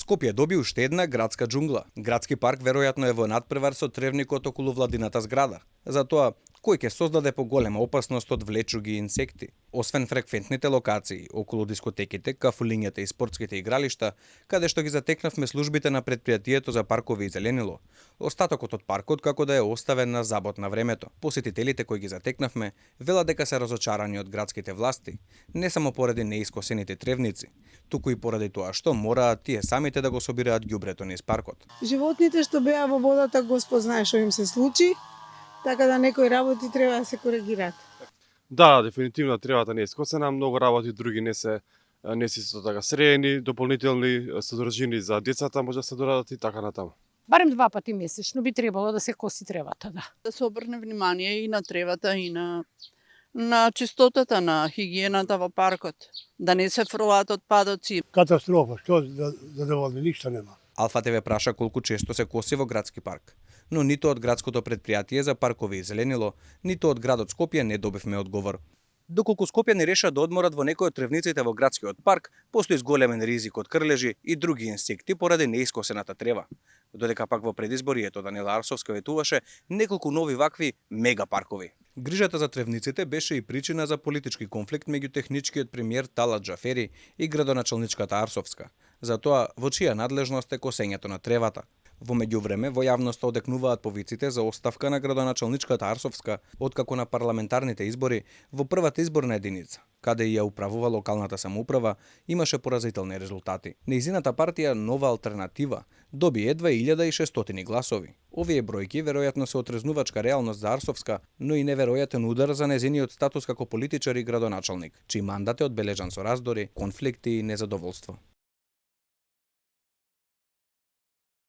Скопје доби уште една градска џунгла. Градски парк веројатно е во надпревар со тревникот околу владината зграда. Затоа, кој ќе создаде поголема опасност од влечуги и инсекти? Освен фреквентните локации околу дискотеките, кафулињата и спортските игралишта, каде што ги затекнавме службите на предпријатието за паркови и зеленило, остатокот од паркот како да е оставен на забот на времето. Посетителите кои ги затекнавме велат дека се разочарани од градските власти, не само поради неискосените тревници, туку и поради тоа што мораат тие самите да го собираат ѓубрето низ паркот. Животните што беа во водата, Господ знае што им се случи, така да некои работи треба да се коригираат. Да, дефинитивно тревата не е скосена, многу работи други не се исто така средени, дополнителни содржини за децата може да се дорадат и така натаму. Барем 2 пати месечно би требало да се коси тревата, да. Да се обрне внимание и на тревата и на чистотата, на хигиената во паркот, да не се фрлаат отпадоци. Катастрофа, што задоволни, ништо нема. Алфа ТВ праша колку често се коси во градски парк, но ниту од градското предпријатие за паркови и зеленило, ниту од градот Скопје не добивме одговор. Доколку Скопјани реша да одморат во некој од тревниците во градскиот парк, постои зголемен ризик од крлежи и други инсекти поради неискосената трева. Додека пак во предизборието Данила Арсовска ветуваше неколку нови вакви мега паркови. Грижата за тревниците беше и причина за политички конфликт меѓу техничкиот премиер Талат Џафери и градоначалничката Арсовска. Затоа во чија надлежност е косењето на тревата. Во меѓувреме, во јавноста одекнуваат повиците за оставка на градоначалничката Арсовска, откако на парламентарните избори во првата изборна единица, каде ја управува локалната самоуправа, имаше поразителни резултати. Нејзината партија Нова алтернатива доби едва 1600 гласови. Овие бројки веројатно се отрезнувачка реалност за Арсовска, но и неверојатен удар за незиниот статус како политичар и градоначалник, чиј мандат е одбележан со раздори, конфликти и незадоволство.